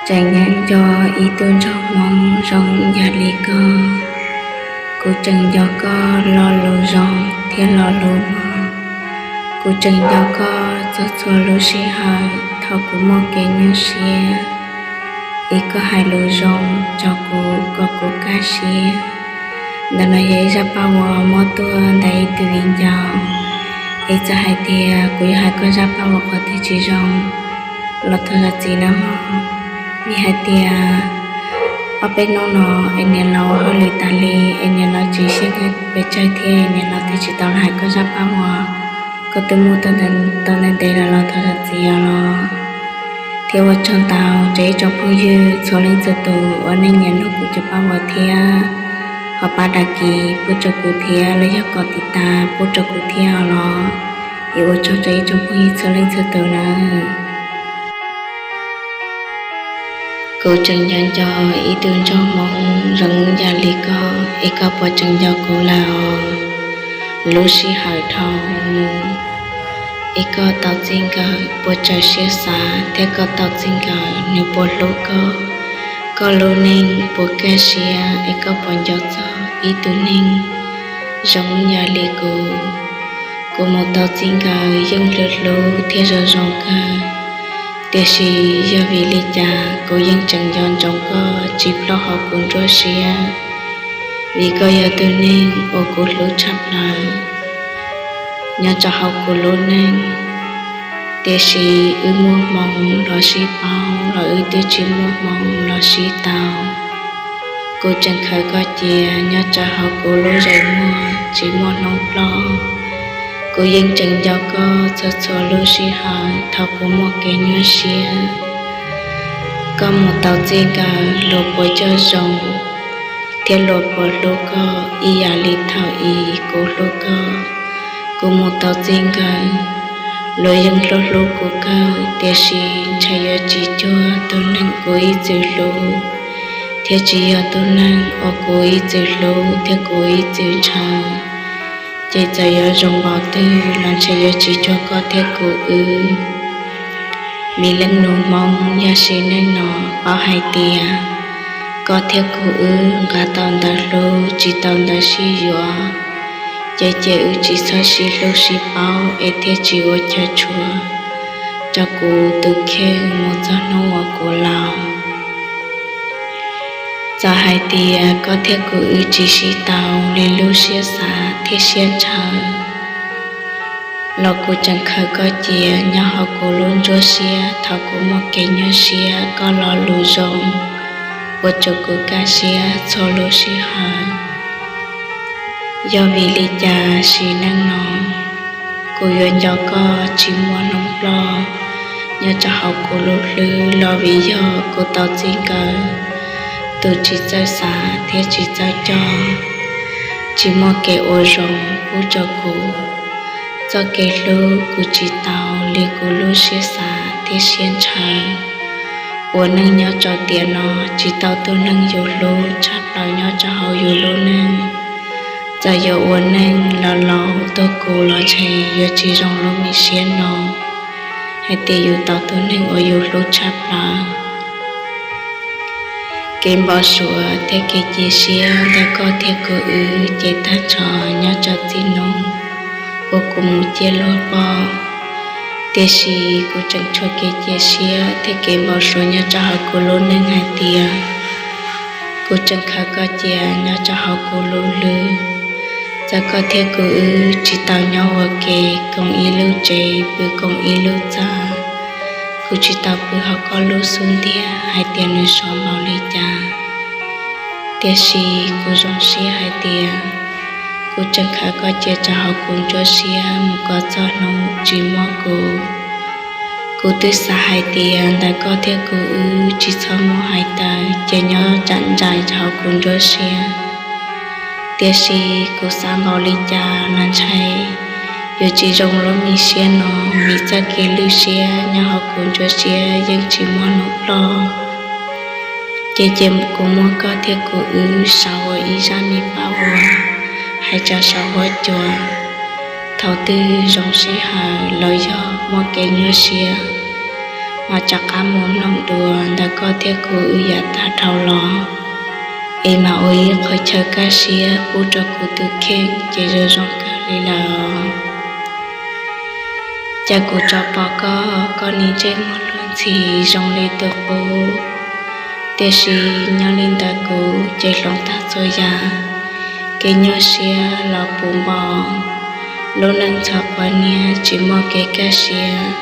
Tseem nco ib tug nraug Hmoob zoo yam li koj. Kuv tseem nco koj lo lus zoo thiab lo lus mog. Kuv tseem nco koj txhua txhua lub sij hawm thaum kuv muaj kev nyuaj siab, es koj hais lus zoo rau kuv kom kuv kaj siab. Ntawm no yog ib zaj paj uas muab tuaj ntawm ib tug viv ncaus, es txawm hais tias kuv yuav hais koj zaj paj uas qhov twg tsis zoo los thov zam txim nawb mog. Vim hais tias ob peb hnub no es niam laus ua hauj lwm tas li, es niam laus tsis siab pes tsawg thiab, niam laus thiaj tsis tau los hais koj zaj paj uas koj twb muab tau ntev ntev los los thov zam txim os los. Thiab ua tsaug ntau rau ib tsoom phooj ywg txhua leej txhua tus uas nej nyiam nug kuv cov paj uas thiab ho pab dag kis pub rau kuv thiab los yog kom tiv tas pub rau kuv thiab os los. Es ua tsaug rau ib tsoom phooj ywg txhua leej txhua tus nawb. Kuv tseem nco nco ib tug nraug Hmoob zoo yam li koj, es koj puas tseem nco kuv lawm os? Lub sij hawm dhau mus, es koj tau txij nkawm puas txaus siab xav thiab koj tau txij nkawm nws puas hlub koj? Koj lub neej puas kaj siab, es koj puas nco txog ib tug neeg zoo yam li kuv? Kuv mus tau txij nkawm yeej hlub hlub thiab zoo zoo kawg, tiam sis yog vim li cas kuv yeej tseem nco ntsoov koj tsis ploj hauv kuv nruab siab, vim koj yog tus neeg uas kuv hlub tshaj plaws nyob rau hauv kuv lub neej. Tiam sis wb muaj hmoo los sib paub, los wb twb tsis muaj hmoo los sib tau. Kuv tseem khaws koj cia nyob rau hauv kuv lub zeem muag tsis muaj hnub ploj. Kuv yeej tseem nco koj txhua txhua lub sij hawm thaum kuv muaj kev nyuaj siab. Koj mus tau txij nkawm luag puas coj zoo thiab luag puas hlub koj ib yam li thaum i kuv hlub koj? Kuv mus tau txij nkawm, luag yeej hlub hlub kuv kawg, tiam sis ntshe yuav tsis cuag tus neeg kuv ib txwm hlub, thiab tsis yog tus neeg uas kuv ib txwm hlub thiab kuv ib txwm ntshaw. Ces txawm yuav zoo npaum twg los ntshe yuav tsis cuag koj thiab kuv wb. Mi leej nus Hmoob yog sim neej no paub hais tias koj thiab kuv wb nqa tau ntawv hlub tsis tau ntawv sib yuav, ces cia wb tsis txhob sib hlub sib paub es thiaj tsis ua chaw tshua rau kuv tus kheej mus txog hnub uas kuv laus. Txawm hais tias koj thiab kuv wb tsis sib tau li lub siab xav thiab siab ntshaw, los kuv tseem khaws koj cia nyob hauv kuv lub nruab siab thaum kuv muaj kev nyuaj siab, koj lo lus zoo ua rau kuv kaj siab txhua lub sij hawm. Yog vim li cas sim neej no kuv yuav nco koj tsis muaj hnub ploj nyob rau hauv kuv lub hlwb los vim yog kuv tau txij nkawm tus tsis txawj xav thiab tsis txawj coj, tsis muaj kev ua zoo pub rau kuv. Txoj kev hlub kuv tsis tau li kuv lub siab xav thiab siab ntshaw. Ua neej nyob rau tiam no tsis tau tus neeg yus hlub tshaj plaws nyob rau hauv yus lub neej. Txawm yuav ua neej los laus tuag kuv los ntshe yuav tsis zoo lub me siab no hais tias yus tau tus neeg uas yus hlub tshaj plaws. Kev npau suav thiab kev cia siab ntawm koj thiab kuv wb ces tag nrho nyob rau txij hnub uas kuv mus ciaj luag poj. Tiam sis kuv tseem tshuav kev cia siab thiab kev npau suav nyob rau hauv kuv lub neej hais tias kuv tseem khaws koj cia nyob rau hauv kuv lub hlwb. Txawm koj thiab kuv wb tsis tau nyob ua ke koom ib lub tsev pw koom ib lub txaj, kuv tsis tau pw hauv koj lub xub ntiag hais tias nws sov npaum li cas, tiam sis kuv zoo siab hais tias kuv tseem khaws koj cia rau hauv kuv nruab siab mus kom txog hnub tsis muaj kuv. Kuv twb xav hais tias ntawm koj thiab kuv wb tsis txhob muaj hais tawm ces nyob nraim nraim rau hauv kuv nruab siab. Tiam sis kuv xav npaum li cas los ntshai yuav tsis zoo lub me siab no, vim txoj kev lwj siab nyob hauv kuv nruab siab yeej tsis muaj hnub ploj. Ces cia kuv muab koj thiab kuv wb sau ua ib zaj me paj uas hais rau saum huab cua. Thaum twg zoo sij hawm los yog muaj kev nyuaj siab, mas rov qab mus mloog dua ntawm koj thiab kuv wb yav tag dhau los, es mas ua ib qho chaw kaj siab pub rau kuv tus kheej ces zoo zoo kawg li lawm. Cas kuv tso pom koj, koj nim ntsej muag luag ntxhi zoo li tus qub, tiam sis nyob li ntawd kuv ces hloov tag txhua yam, kev nyuaj siab los puv npo, lub neej ntxhov quav niab tsis muaj kev kaj siab,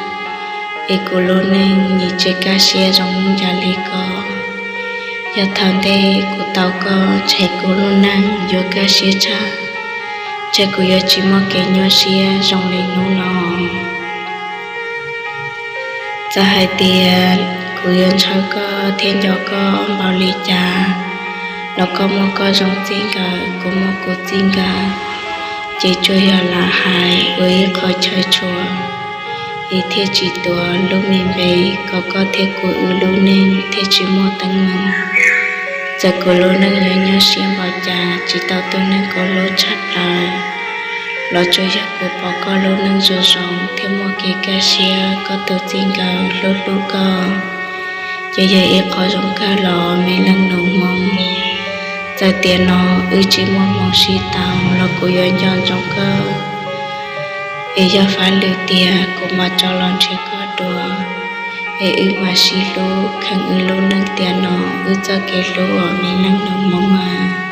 es kuv lub neej nim tsis kaj siab zoo ib yam li koj. Yog thaum ntej kuv tau koj ntshe kuv lub neej yuav kaj siab tshaj, ntshe kuv yuav tsis muaj kev nyuaj siab zoo li hnub no. Txawm hais tias kuv yuav ntshaw koj thiab nco koj npaum li cas, los koj muaj koj zoo txij nkawm, kuv muaj kuv txij nkawm, ces tsuas yog lam hais ua ib qho chaw tshua, es thiaj tsis tuav lub me npe, kom koj thiab kuv wb lub neej thiaj tsis muaj teeb meem. Txawm kuv lub neej yuav nyuaj siab npaum cas, tsis tau tus neeg kuv hlub tshaj plaws, los tsuas yog kuv pom koj lub neej zoo zoo thiab muaj kev kaj siab, koj tus txij nkawm hlub hlub koj, ces yog ib qho zoo kawg los me leej nus hmoob. Txawm tiam no wb tsis muaj hmoo sib tau los kuv yuav nco ntsoov koj, es yog fab lwm tiam kuv mam tso los nrhiav koj dua, es wb mam sib hlub kheev wb lub neej tiam no, wb txoj kev hlub uas me leej nus hmoob mas.